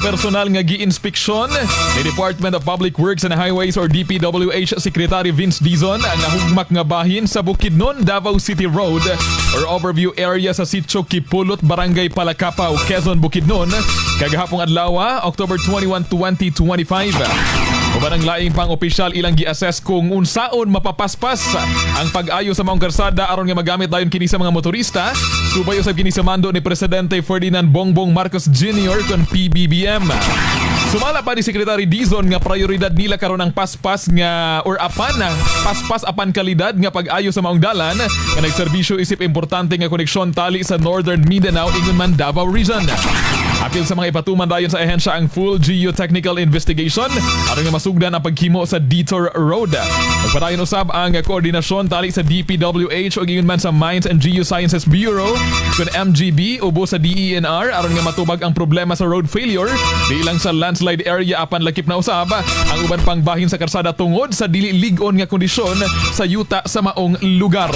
Personal nga gi-inspeksyon ni Department of Public Works and Highways or DPWH Secretary Vince Dizon ang nahugmak nga bahin sa Bukidnon, Davao City Road or overview area sa Sitio Kipulot, Barangay Palakapaw, Quezon, Bukidnon kagahapong adlaw, October 21, 2025. Uban ang laing pang opisyal, ilang gi-assess kung unsaon mapapaspas ang pag-ayo sa maong karsada aron nga magamit dayon kini sa mga motorista, subay usab kini sa mando ni Presidente Ferdinand Bongbong Marcos Jr. kon PBBM. Sumala pa ni Secretary Dizon nga prioridad nila karon ang paspas nga or apan na paspas apan kalidad nga pag-ayo sa maong dalan nga nagserbisyo isip importante nga koneksyon tali sa Northern Mindanao ingon man Davao Region. Apil sa mga ipatuman dayon sa ahensya ang full geotechnical investigation aron nga masugdan ang paghimo sa Detour Road. Magpadayon usab ang koordinasyon tali sa DPWH ug ingon man sa Mines and Geosciences Bureau kun MGB ubo sa DENR aron nga matubag ang problema sa road failure di lang sa landslide area apan lakip na usab ang uban pang bahin sa karsada tungod sa dili lig-on nga kondisyon sa yuta sa maong lugar.